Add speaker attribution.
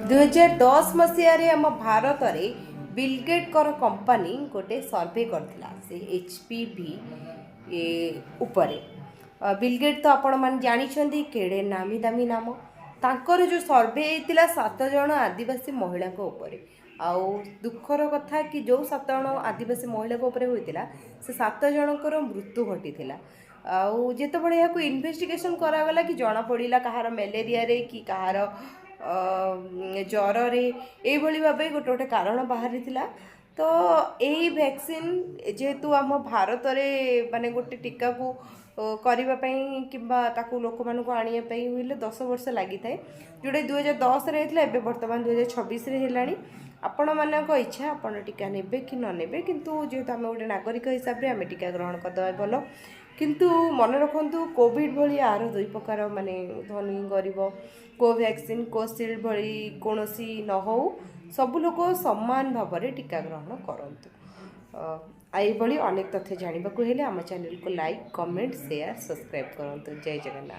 Speaker 1: 2010 ମସିହାରେ ଆମ ଭାରତରେ ବିଲଗେଟ୍ଙ୍କର କମ୍ପାନୀ ଗୋଟେ ସର୍ଭେ କରିଥିଲା ସେ HPV ଉପରେ। ବିଲଗେଟ୍ ତ ଆପଣମାନେ ଜାଣିଛନ୍ତି, କେଡ଼େ ନାମୀ ଦାମୀ ନାମ। ତାଙ୍କର ଯେଉଁ ସର୍ଭେ ହେଇଥିଲା 7 ଜଣ ଆଦିବାସୀ ମହିଳାଙ୍କ ଉପରେ। ଆଉ ଦୁଃଖର କଥା କି ଯେଉଁ 7 ଜଣ ଆଦିବାସୀ ମହିଳାଙ୍କ ଉପରେ ହୋଇଥିଲା, ସେ 7 ଜଣଙ୍କର ମୃତ୍ୟୁ ଘଟିଥିଲା। ଆଉ ଯେତେବେଳେ ଏହାକୁ ଇନଭେଷ୍ଟିଗେସନ୍ କରାଗଲା କି ଜଣାପଡ଼ିଲା କାହାର ମ୍ୟାଲେରିଆରେ କି କାହାର ଜ୍ୱରରେ, ଏଇଭଳି ଭାବେ ଗୋଟେ ଗୋଟେ କାରଣ ବାହାରିଥିଲା। ତ ଏଇ ଭ୍ୟାକ୍ସିନ୍ ଯେହେତୁ ଆମ ଭାରତରେ ମାନେ ଗୋଟେ ଟୀକାକୁ କରିବା ପାଇଁ କିମ୍ବା ତାକୁ ଲୋକମାନଙ୍କୁ ଆଣିବା ପାଇଁ ହେଲେ 10 ବର୍ଷ ଲାଗିଥାଏ, ଯେଉଁଟା 2010ରେ ହେଇଥିଲା, ଏବେ ବର୍ତ୍ତମାନ 2026ରେ ହେଲାଣି। ଆପଣମାନଙ୍କ ଇଚ୍ଛା, ଆପଣ ଟୀକା ନେବେ କି ନ ନେବେ। କିନ୍ତୁ ଯେହେତୁ ଆମେ ଗୋଟେ ନାଗରିକ ହିସାବରେ ଆମେ ଟୀକା ଗ୍ରହଣ କରିଦେବା ଭଲ। କିନ୍ତୁ ମନେ ରଖନ୍ତୁ, କୋଭିଡ଼ ଭଳି ଆର ଦୁଇ ପ୍ରକାର, ମାନେ ଧନୀ ଗରିବ, କୋଭ୍ୟାକ୍ସିନ୍ କୋଭିସିଲ୍ଡ ଭଳି କୌଣସି ନ ହଉ, ସବୁ ଲୋକ ସମାନ ଭାବରେ ଟୀକା ଗ୍ରହଣ କରନ୍ତୁ। ଆଉ ଏଇଭଳି ଅନେକ ତଥ୍ୟ ଜାଣିବାକୁ ହେଲେ ଆମ ଚ୍ୟାନେଲକୁ ଲାଇକ୍, କମେଣ୍ଟ, ସେୟାର, ସବସ୍କ୍ରାଇବ୍ କରନ୍ତୁ। ଜୟ ଜଗନ୍ନାଥ।